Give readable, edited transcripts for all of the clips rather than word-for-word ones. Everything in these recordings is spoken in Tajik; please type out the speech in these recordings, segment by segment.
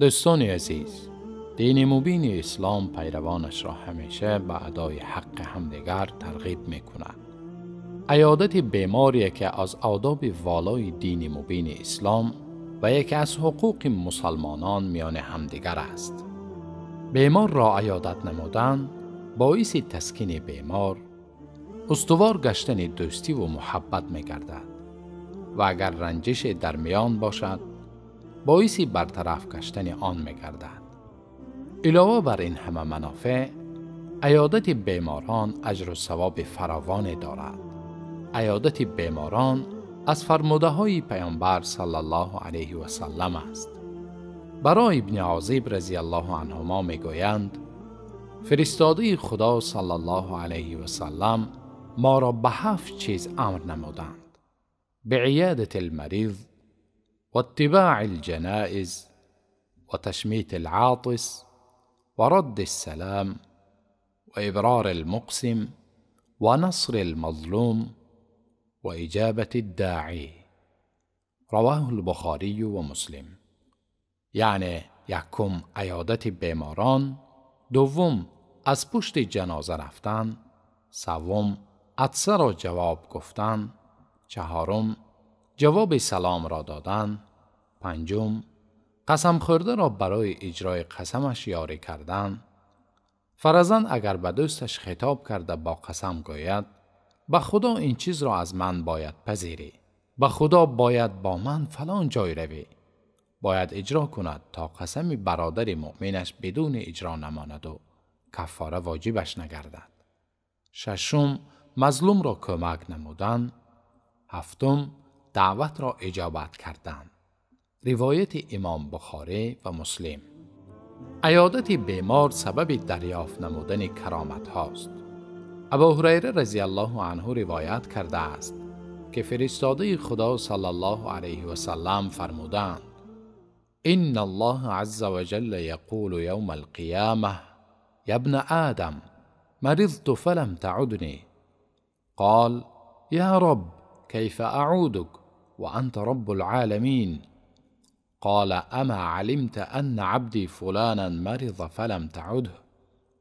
Дӯстони азиз, дини мубини ислом пайравонашро ҳамеша ба адои ҳаққи ҳамдигар тарғиб мекунад. Иёдати бемор яке аз одоби волои дини мубини ислом ва яке аз ҳуқуқи мусалмонон миёни ҳамдигар аст. Беморро иёдат намудан боиси таскини бемор, устувор гаштани дӯстиву муҳаббат мегардад ва агар ранҷише дар миён бошад, боиси бартараф гаштани он мегардад. Илова бар ин ҳама манофеъ, иёдати беморон аҷру савоби фаровоне дорад. Иёдати беморон аз фармудаҳои паёмбар саллаллоҳу алайҳи васаллам аст. Барои ибни Озиб разияллоҳу анҳумо мегӯянд: фиристодаи Худо саллаллоҳу алайҳи васаллам моро ба 7 чиз амр намуданд: بعیادة المریض واتباع الجنائز وتشميت العاطس ورد السلام وإبرار المقسم ونصر المظلوم وإجابة الداعي. رواه البخاري ومسلم. یعنی یکم عیادت بیماران، دوم از پشت جنازه رفتن، سوم عطسه را جواب گفتن، چهارم جواب سلام را دادن، پنجم قسم خورده را برای اجرای قسمش یاری کردن. فرضاً اگر به دوستش خطاب کرده با قسم گوید: به خدا این چیز را از من باید پذیری، به خدا باید با من فلان جای روی، باید اجرا کند تا قسم برادر مؤمنش بدون اجرا نماند و کفاره واجبش نگردد. ششم مظلوم را کمک نمودن. هفتم دعوت را اجابت کردن. روایت امام بخاری و مسلم. عیادت بیمار سبب دریافت نمودن کرامت هاست. ابو هریره رضی الله عنه روایت کرده است که فرستاده خدا صلی الله علیه و سلم فرمودند: ان الله عز وجل یقول یوم القیامه یا ابن آدم مرضت فلم تعدنی، قال یا رب كيف أعودك وأنت رب العالمين، قال أما علمت أن عبدي فلانا مرض فلم تعده،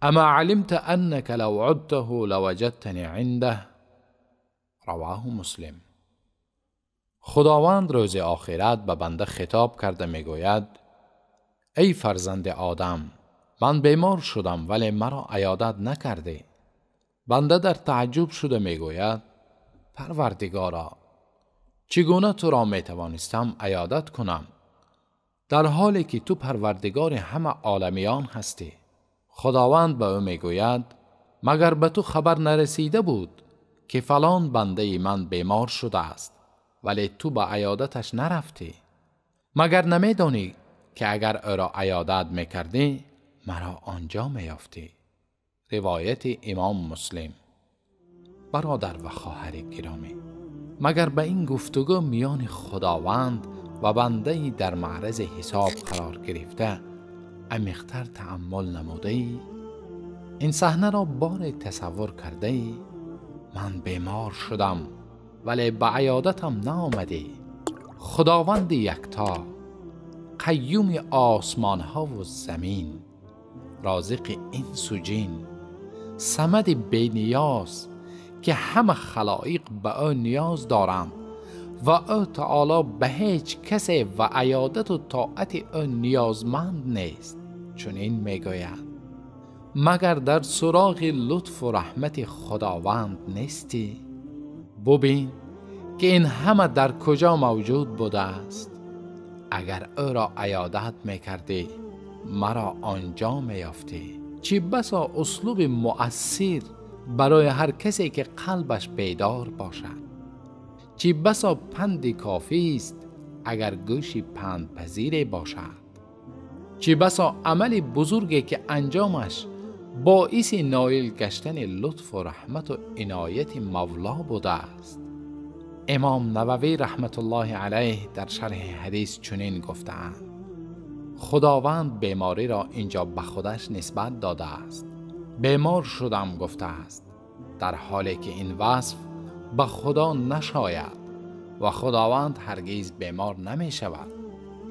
أما علمت أنك لو عدته لوجدتني عنده. رواه مسلم. خداوند روز آخرت به بنده خطاب کرده میگوید: ای فرزند آدم، من بیمار شدم ولی مرا عیادت نکردی. بنده در تعجب شده میگوید: پروردگارا، چگونه تو را می توانستم عیادت کنم در حالی که تو پروردگار همه عالمیان هستی؟ خداوند به او می گوید: مگر به تو خبر نرسیده بود که فلان بنده من بیمار شده است ولی تو به عیادتش نرفتی؟ مگر نمی دانی که اگر او را عیادت می کردی مرا آنجا می یافتی؟ روایت امام مسلم. برادر و خواهر گرامی، مگر به این گفتگو میان خداوند و بنده‌ای در معرض حساب قرار گرفته عمیق‌تر تأمل نموده ای؟ این صحنه را بار تصور کرده ای؟ من بیمار شدم ولی به عیادتم نآمدی. خداوند یکتا، قیوم آسمان ها و زمین، رازق انس و جن، صمد بی نیاز که همه خلایق به او نیاز دارند و او تعالی به هیچ کسی و عیادت و طاعت او نیازمند نیست، چنین میگوید: مگر در سراغ لطف و رحمت خداوند نیستی؟ ببین که این همه در کجا موجود بوده است. اگر او را عیادت میکردی مرا آنجا میافتی. چی بسا اسلوب مؤثر برای هر کسی که قلبش بیدار باشد. چی بسا پند کافی است اگر گوشی پند پذیر باشد. چی بسا عمل بزرگی که انجامش باعث نایل گشتن لطف و رحمت و عنایت مولا بوده است. امام نووی رحمت الله علیه در شرح حدیث چنین گفتند: خداوند بیماری را اینجا به خودش نسبت داده است. بیمار شدم گفته است، در حالی که این وصف به خدا نشاید و خداوند هرگز بیمار نمی شود،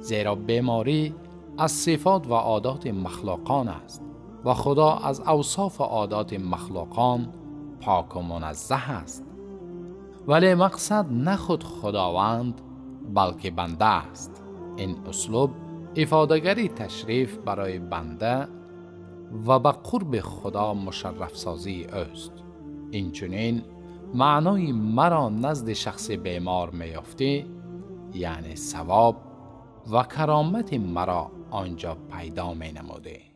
زیرا بیماری از صفات و عادات مخلوقان است و خدا از اوصاف و عادات مخلوقان پاک و منزه است. ولی مقصد نه خود خداوند بلکه بنده است. این اسلوب افاده‌گری تشریف برای بنده و به قرب خدا مشرف سازی اوست. اینچنین معنای مرا نزد شخص بیمار میافتی، یعنی ثواب و کرامت مرا آنجا پیدا می نموده.